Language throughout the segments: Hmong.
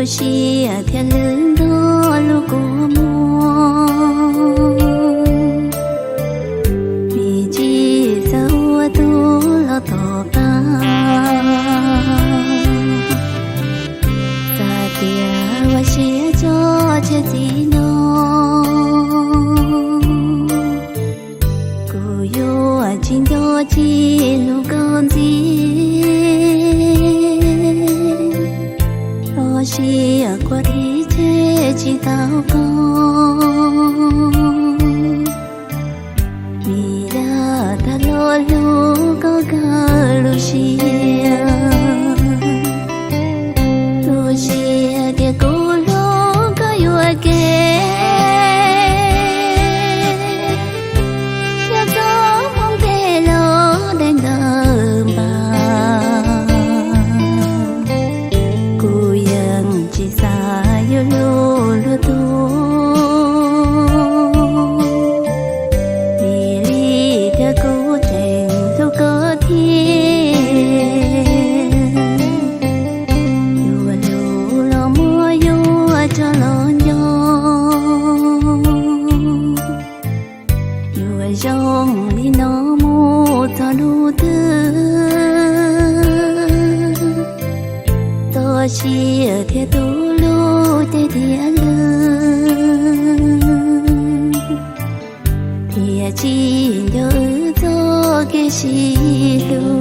Siab thiab lwm ntxhi lub kua muag, vim tsis xav ua tub los tom qab. Txawm tias ua siab tso tseg txij no, kuv yuav tsis nco tsis hlub koj ntxiv. Los sis kuv thiaj tsis tau koj, vim yog tag los hlub koj kawg lub siab. Tu siab tias kuv hlub koj yuam kev, yog txoj hmoov ntev los dai ntawm npab, kuv yeej tsis xav yuav luag luag tus, vim li tias kuv tseem hlub koj thiab. Yuav hlub los muab yuav tso los nco, yuav zoo li no mus txog hnub twg. Txoj sia thiab tus hlub ces thiaj lwj, thiaj tsis nco wb txoj kev sib hlub.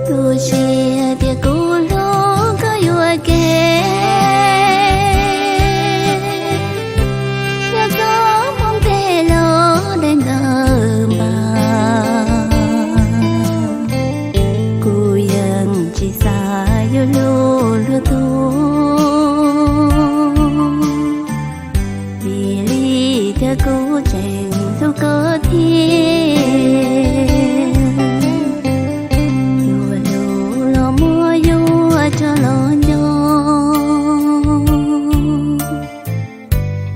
Tu siab tias kuv hlub koj yuam kev, yog txoj hmoov ntev los dai ntawm npab, kuv yeej tsis xav yuav luag luag tus, vim li tias kuv tseem hlub koj thiab. Yuav hlub los muab yuav tso los nco,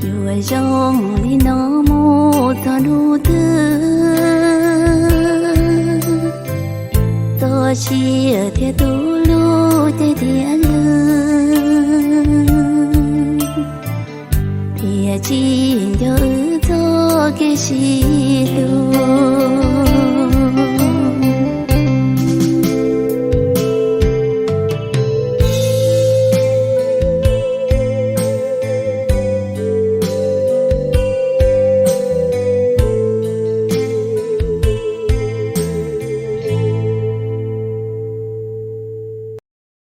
yuav zoo li no mus txog hnub twg. Txoj sia thiab tus hlub ces thiaj lwj, thiaj tsis nco wb txoj kev sib